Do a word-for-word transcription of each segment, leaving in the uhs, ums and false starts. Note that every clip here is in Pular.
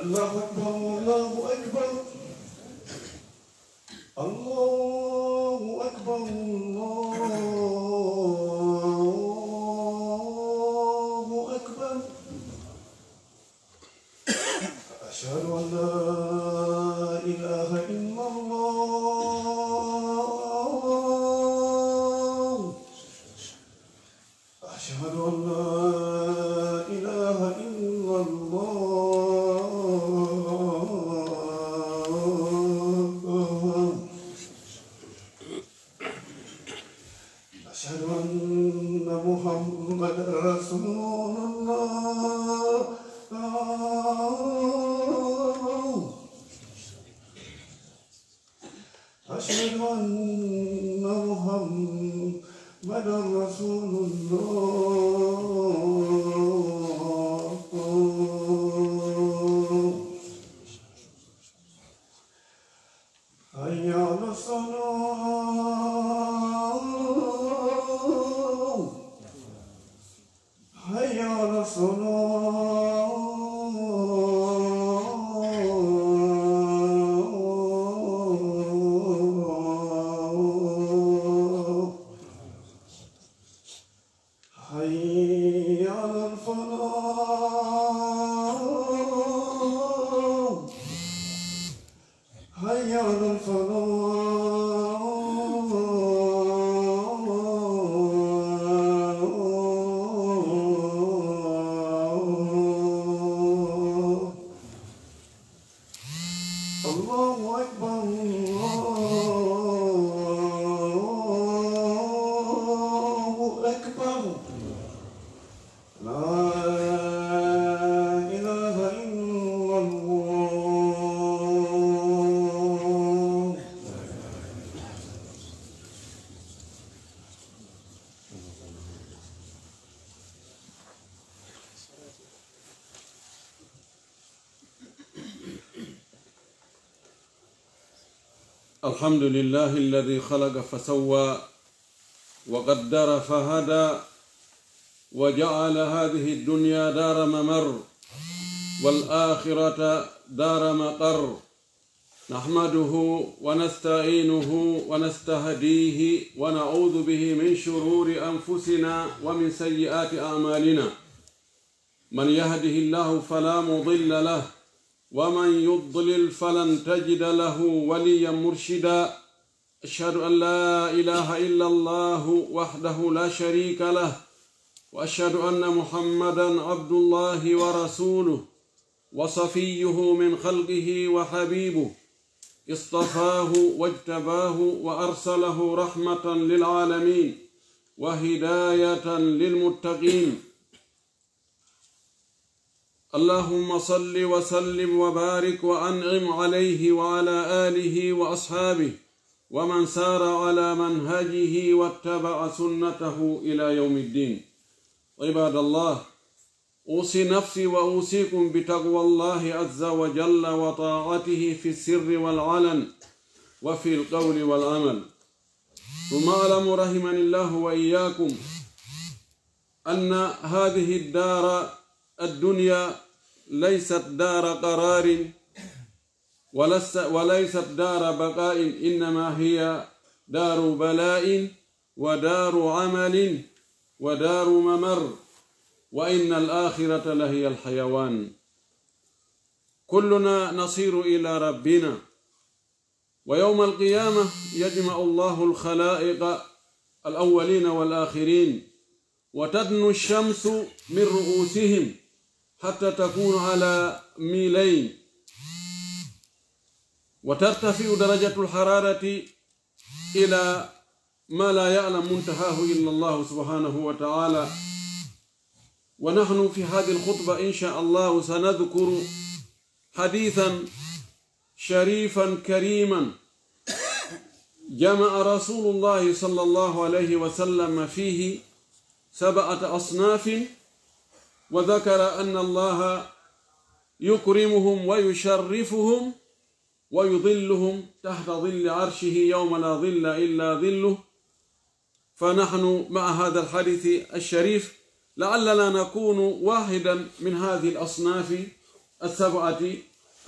الله أكبر، الله أكبر، الله أكبر، الله أكبر. أشهد أن لا إله إلا الله. أشهد أن لا إله إلا الله. أشهد أن محمدا رسول الله. أشهد أن محمدا رسول الله. حي على الصلاة. حي على الصلاة. حي على الفلاح. حي على الفلاح. الله أكبر، الله أكبر. لا إله إلا الله. الحمد لله الذي خلق فسوى وقدر فهدى وجعل هذه الدنيا دار ممر والآخرة دار مقر. نحمده ونستعينه ونستهديه ونعوذ به من شرور أنفسنا ومن سيئات أعمالنا. من يهده الله فلا مضل له، ومن يضلل فلن تجد له وليا مرشدا. أشهد أن لا إله إلا الله وحده لا شريك له، وأشهد أن محمدا عبد الله ورسوله، وصفيه من خلقه وحبيبه، اصطفاه واجتباه وأرسله رحمة للعالمين وهداية للمتقين. اللهم صل وسلم وبارك وأنعم عليه وعلى آله وأصحابه ومن سار على منهجه واتبع سنته إلى يوم الدين. عباد الله، أوصي نفسي وأوصيكم بتقوى الله عز وجل وطاعته في السر والعلن وفي القول والعمل. ثم اعلموا رحمني الله وإياكم أن هذه الدار الدنيا ليست دار قرار ولس-، وليست دار بقاء، إنما هي دار بلاء ودار عمل ودار ممر، وإن الآخرة لهي الحيوان. كلنا نصير إلى ربنا، ويوم القيامة يجمع الله الخلائق الأولين والآخرين، وتدنو الشمس من رؤوسهم حتى تكون على ميلين، وترتفع درجة الحرارة إلى ما لا يعلم منتهاه إلا الله سبحانه وتعالى. ونحن في هذه الخطبة إن شاء الله سنذكر حديثا شريفا كريما جمع رسول الله صلى الله عليه وسلم فيه سبعة أصناف، وذكر أن الله يكرمهم ويشرفهم ويظلهم تحت ظل عرشه يوم لا ظل إلا ظله. فنحن مع هذا الحديث الشريف لعلنا نكون واحدا من هذه الأصناف، السبعة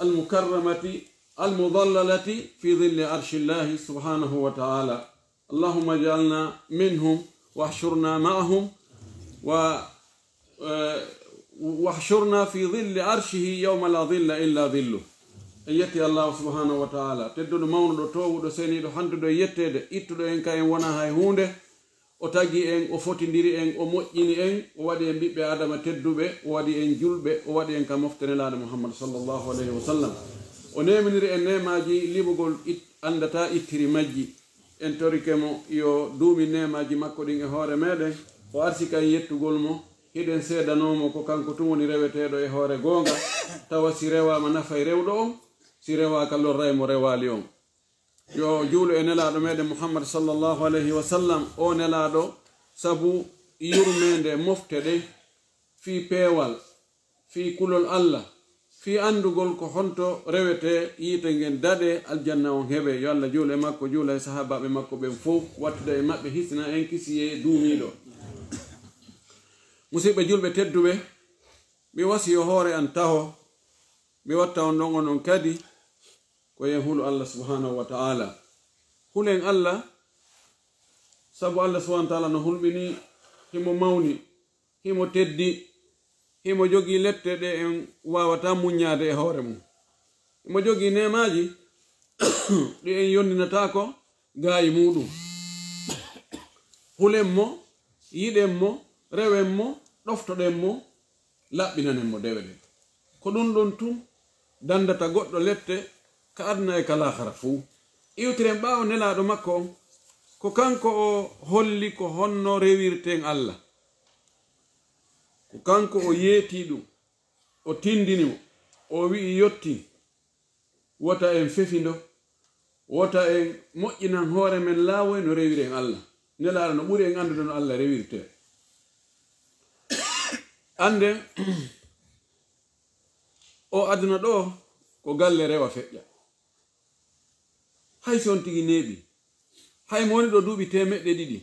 المكرمة المظللة في ظل عرش الله سبحانه وتعالى. اللهم اجعلنا منهم واحشرنا معهم و-، آه، واحشرنا في ظل عرشه يوم لا ظل إلا ظله. En yetti Allaahu subhaanahu wa ta'aalaa, tedduɗo, mawnuɗo, toowuɗo, seniiɗo, handuɗo e yetteede, ittuɗo en ka en wonaa hay huunde, O tagi en, o fotindiri en, o moƴƴini en, o waɗi en ɓiɓɓe Aadama tedduɓe, o waɗi en julɓe, o waɗi en ka mofte Nelaaɗo Muhammad sallallahu alayhi wa sallam. O neeminiri en neemaaji limugol it-, anndataa ittiri majji. En torike mo yo duumi neemaaji makko ɗin e hoore meɗen, o arsika en yettugol mo, hiɗen seedanoo mo ko kanko tun woni reweteeɗo e hoore goonga, tawa si rewaama nafay rewɗo on, si rewaaka lorray mo rewaali on. Yo juulu e Nelaaɗo meɗen Muhammad sallallahu alayhi wa sallam, o Nelaaɗo, sabu yurmeende mofte ɗen, fii peewal, fii kulol Alla, fii anndugol ko honto rewetee yiite ngen daɗee, aljanna on heɓee. Yo Alla juulu e makko, juula e sahaabaaɓe makko ɓen fow, wattida e maɓɓe, hisina en kisiyee duumiiɗo. Musiɓɓe julɓe tedduɓe, mi wasiyoo hoore an taho, mi watta on ɗon onon kadi, ko en hulu Alla subhaanahu wa ta'aalaa. Hulen Alla, sabu Alla subhaanahu wa ta'aalaa no hulɓinii, himo mawni, himo teddi, himo jogii lette ɗe en waawataa muññaade e hoore mun. Himo jogii neemaaji ɗi en yondinataako gaayi muuɗum. Hulen mo, yiɗen mo, rewen mo, ɗoftoɗen mo, laɓɓinanen mo dewe ɗen. Ko ɗun ɗon tun dandata goɗɗo lette ka aduna e ka laakara fow. Iwtiren ɓaawo Nelaaɗo makko on, ko kanko o holli ko honno rewirten Alla. Ko kanko o yeetii ɗun, o tindini mo, o wi'i, "Yottii, wota en fefindo, wota en moƴƴinan hoore men laawoy no rewiren Alla." Nelaaɗo no ɓuri en anndude no Alla rewirtee. Annden, o aduna ɗoo ko galle rewa feƴƴa. Hay si on tigi neeɓii, hay mo woni ɗoo duuɓi teemeɗɗe ɗiɗi,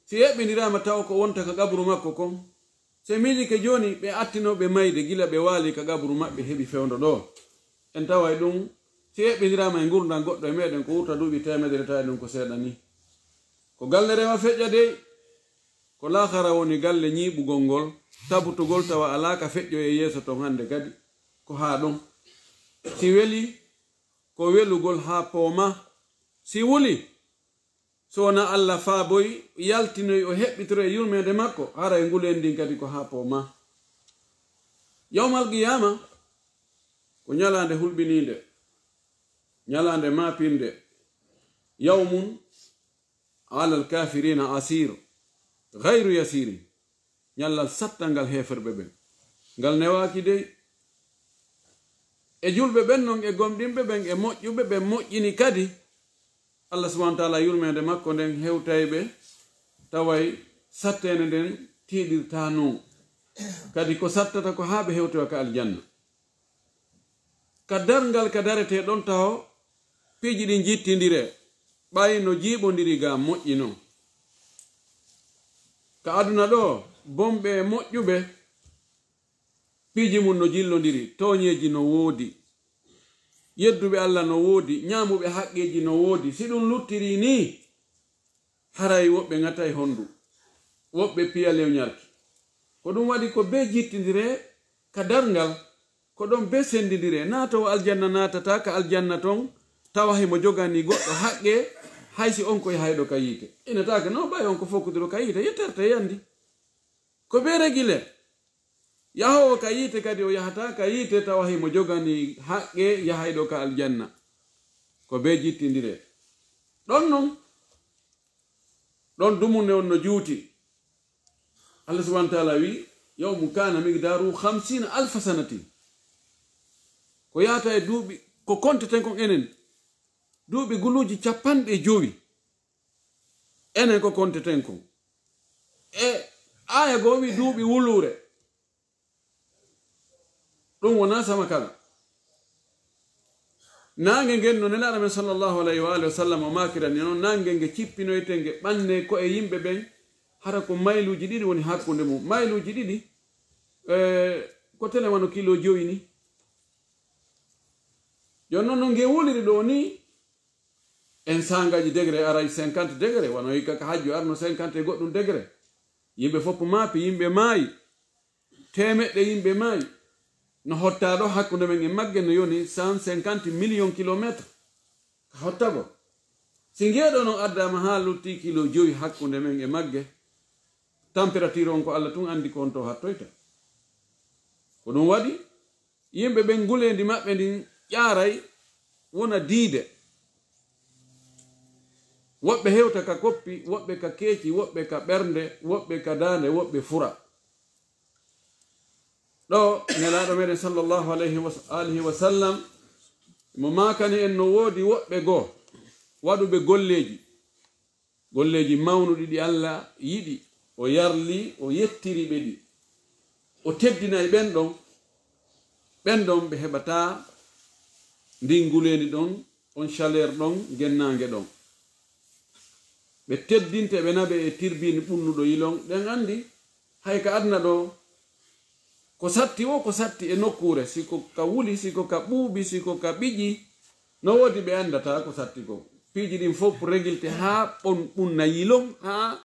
si eɓɓindiraama tawa ko wonta ka qabru makko kon, si miijike jooni ɓe attinooɓe mayde gila ɓe waali ka qabru maɓɓe heɓi fewndo ɗoo, en taway ɗun, si eɓɓindiraama e ngurndan goɗɗo e meɗen ko wurta duuɓi teemedere, tawi ɗun ko seeɗa nii. Ko galle rewa feƴƴa dey, ko laakara woni galle ñiiɓugol ngol, tabutugol tawa alaa ka feƴƴoyee yeeso ton hannde kadi, ko haa ɗon. Si welii, ko welugol haa poomaa. Si wulii, so wonaa Alla faaboyi, yaltinoyi, o heɓɓitoroyi e yurmeende makko, haray ngulendi ndin kadi ko haa poomaa. Yawmal qiyaama, ko ñalaande hulɓiniinde, ñalaande maapinnde. Yawmun alal kaafiriina asiir, gayru yasiirin. Ñallal sattangal heeferɓe ɓen. Ngal newaaki dey. E julɓe ɓen non, e gomɗinɓe ɓen, e moƴƴuɓe ɓen, moƴƴini kadi. Allah subhanahu wa taala yurmeende makko nden hewtay ɓe, taway satteende nden tiiɗirtaa non. Kadi ko sattata ko haa ɓe hewtoya ka aljanna. Ka darngal ka daretee ɗon taho, piiji ɗin jittindiree, ɓay no jiiɓondiri ga moƴƴi non. Ka aduna ɗoo, bonɓe e moƴƴuɓe, piiji mun no jillondiri, tooñeeji no woodi, yedduɓe Allah no woodi, ñaamuɓe haqqeeji no woodi. Si ɗun luttirii nii, haray woɓɓe ŋatay hondu, woɓɓe piya lewñarki. Ko ɗun waɗi ko bee jittindiree ka darngal, ko ɗon bee sendindiree. Naatoowo aljanna naatataa ka aljanna ton, tawa himo joganii goɗɗo haqqee, hay si on ko yahayɗo ka yiite. Inataake non, ɓay on ko fokkutiiɗo ka yiite, yettertee yandi. Ko bee regilee. Yahoowo ka yiite kadi, o yahataa ka yiite tawa himo joganii haqqee yahayɗo ka aljanna. Ko bee jittindiree. Ɗon non, ɗon dumunde on no juuti. Allah subhanahu wa taala wi'i, "Yawmun kana miqdaruhu khamsina alfa sanatin." Ko yaata e duuɓi, ko konteten kon enen, duuɓi guluuji capanɗe jowi. Enen ko konteten kon. E aaya goo wi'i duuɓi wuluure. Ɗun wonaa sama kala. Naange ngen no Nelaaɗo men sallallahu alayhi wa alihi wa sallam o maakirani non, naange nge cippinoyte, nge ɓannee ko'e yimɓe ɓen, hara ko mayluuji ɗiɗi woni hakkunde mun. Mayluuji ɗiɗi, eh, ko tele wano kilo jowi ni. Jooni non no nge wuliri ɗoo nii, en saangaaji degré aray cinquante degré, wano hikka ka hajju arno cinquante e goɗɗum degré. Yimɓe fof maapi, yimɓe maayi. Teemeɗɗe yimɓe maayi. No hottaa ɗoo hakkunde men e magge no yoni cent cinquante millions kilomètres. Ka hottagol. Si ngeeɗoo non addaama haa luttii kilo jowi hakkunde men e magge, température on ko Alla tun anndi ko honto hattoyta. Ko ɗum waɗi, yimɓe ɓen nguleendi maɓɓe ndin ƴaaray wona diide. Woɓɓe hewta ka koppi, woɓɓe ka keeci, woɓɓe ka ɓernde, woɓɓe ka daande, woɓɓe fura. Ɗoo, Nelaaɗo meɗen sallallahu alayhi wa alihi wa sallam, mo maakani en no woodi woɓɓe goo waɗuɓe golleeji. Golleeji mawnuɗi ɗi Alla yiɗi, o yarli, o yettiri ɓe ɗi. O teddinay ɓen ɗon, ɓen ɗon ɓe heɓataa ndin nguleendi ɗon, on chaleur ɗon, gennaange ɗon. Ɓe teddinte, ɓe naɓe e tirbiin ɓunnuɗo yilon. Ɗen anndi, hay ka aduna ɗoo, ko satti woo, ko satti e nokkuure, si ko ka wuli, si ko ka ɓuuɓi, si ko ka ɓiƴi, no woodi ɓe anndataa ko satti kon. Piiji ɗin fof régulte haa ɓon ɓunna yilon, haa